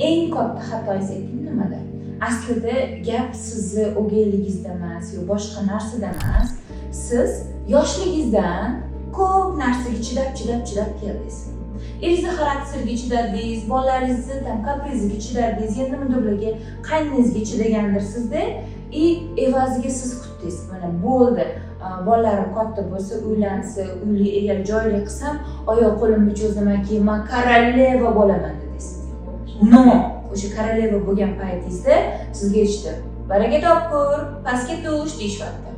Eng katta xatoyingiz, ayting, nimada? Aslida gap sizni o'gayligingizda emas yo boshqa narsada emas. Siz yoshligingizdan ko'p narsaga chidab, chidab, chidab keldingiz. Eringizni xarakteriga chidadingiz, bolalaringizni там kapriziga chidadingiz, yana nimadirlarga, qaynonangizga chidagandirsizda. И evaziga siz kutdingiz: mana bo'ldi, bolalarim katta bo'lsa, uylansa, uyli, egali joyli qilsam, oyoq qo'limni cho'zaman, keyin man королева bo'laman, dedingiz. Но o'sha королева bo'lgan paytingizda sizga aytishdi: "Baraka topkur, pastga tush", deyishyapti.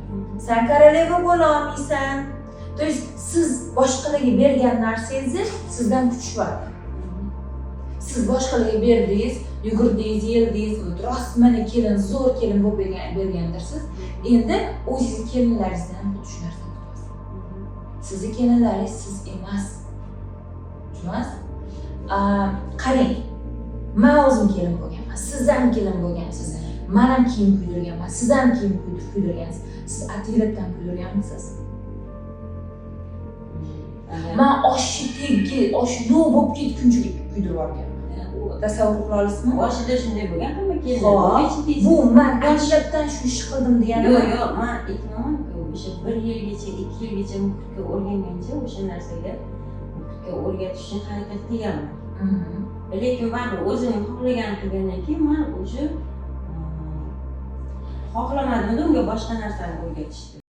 "San королева bo'lolmaysan". То есть siz boshqalarga bergan narsangizni sizdan kutishyapti. Siz boshqalarga berdingiz, yugurdingiz, yeldingiz, вот rost mana kelin, zo'r kelin bo'lib bergandirsiz. Endi o'zingizni kelinlaringizdan ham xuddi shu narsani kutyapsiz. Sizni kelinlaringiz siz emas, tushunasiz? Qarang, man o'zim kelin bo'lganman, siz ham kelin bo'lgansiz. Man ham kiyim kuydirganman, siz ham kiyim kuydirgansiz. Siz ataylabdan kuydirganmisiz? Man oshni tegi, osh yo'q bo'lib ketguncha kuydirib yuborganman, tasavvur qila olasizmi? Boshida shunday bo'lgan, hamma kelin. Ho'p, bu man ataylabdan shu ishni qildim degani. Yo'q, yo'q, man aytmaymanku, o'sha bir yilgacha, 2 yilgacha muhitga o'rganguncha, o'sha narsaga, muhitga o'rgatishga harakat qilganman. Lekin baribir o'zim xohlaganini qilgandan keyin man уже xohlamadimda unga boshqa narsani o'rgatishni.